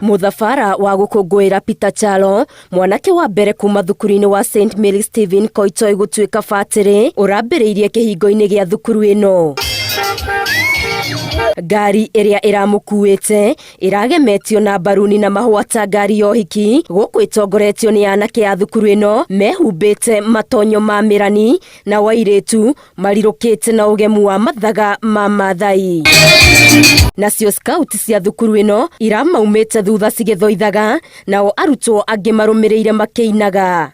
Mũthabara wa gũkũngũĩra Peter Kyalo, mwanake wa mbere kuma thukuru-inĩ wa St Mary Stephen Koitoi gũtuĩka batĩrĩ, ũrambĩrĩirie kĩhingo-inĩ gĩa thukuru ĩno. Ngari ĩrĩa ĩramũkuĩte ĩragemetio na mbaruni na mahũa ta ngari ya ũhiki, gũkũ ĩtongoretio nĩ anake a thukuru ĩno mehumbĩte matonyo ma mĩrani na airĩtu marirũkĩte na ũgemu wa mathaga ma Maathai. Nacio scout cia thukuru ĩno iramaumĩte thutha cigĩthoithaga, nao arutwo angĩ marũmĩrĩire makĩinaga.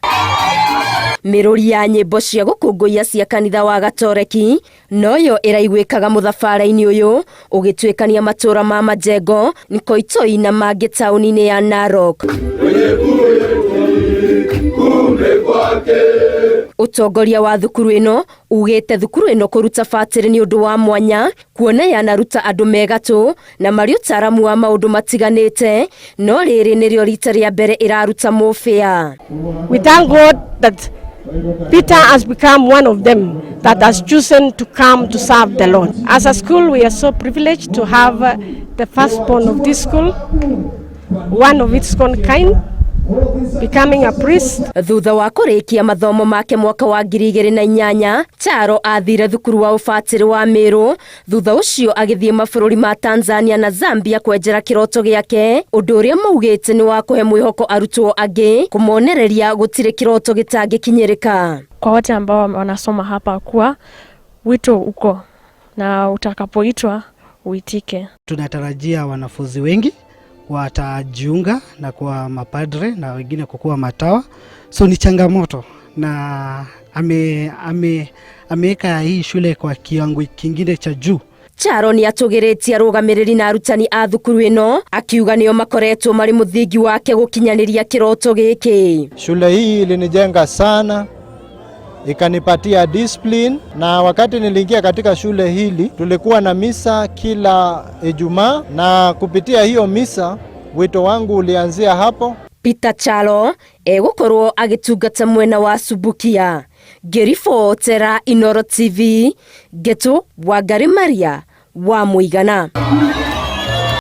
Mĩrũri ya nyĩmbo cia gũkũngũiya cia kanitha wa Gatoreki noyo ĩraiguĩkaga mũthabara-inĩ ũyũ ũgĩtuĩkania matũra ma Majengo, Nkoitoi na mangĩ taũni-inĩ ya Narok. Ũtongoria wa thukuru ĩno ugĩte thukuru ĩno kũruta batĩrĩ nĩ ũndũ wa mwanya kuona yanaruta andũ me gatũ na marĩ ũtaaramu wa maũndũ matiganĩte, no rĩrĩ nĩrĩo rita rĩa mbere ĩraruta mũbĩa. We thank God that Peter has become one of them that has chosen to come to serve the Lord. As a school, we are so privileged to have the firstborn of this school, one of its own kind, becoming a priest. Thutha wa kũrĩkia mathomo make mwaka wa 2008, Charo athire thukuru wa ũbatĩrĩ wa Meru. Thutha ũcio agĩthiĩ mabũrũri ma Tanzania na Zambia kwenjera kĩroto gĩake, ũndũ ũrĩa maugĩte nĩ wa kũhe mwĩhoko arutwo angĩ, kũmonereria gũtirĩ kĩroto gĩtangĩkinyĩrĩka. Kwa wote ambao wanasoma hapa kuwa wito uko na utakapoitwa uitike. Tunatarajia wanafunzi wengi watajiunga na kuwa mapadre na wengine kukuwa matawa, so ni changamoto na ameweka hii shule kwa kiwango kingine cha juu. Charo nĩ atũgĩrĩtie arũgamĩrĩri na arutani a thukuru ĩno, akiuga nĩo makoretwo marĩ mũthingi wake gũkinyanĩria kĩroto gĩkĩ. Shule hii ilinijenga sana, ikanipatia discipline, na wakati niliingia katika shule hili tulikuwa na misa kila Ijumaa, na kupitia hiyo misa wito wangu ulianzia hapo. Peter Chalo egũkorwo agĩtungata mwena wa Subukia. Ngĩribotera Inooro TV, Ngetu Wangari Maria wa Mũigana.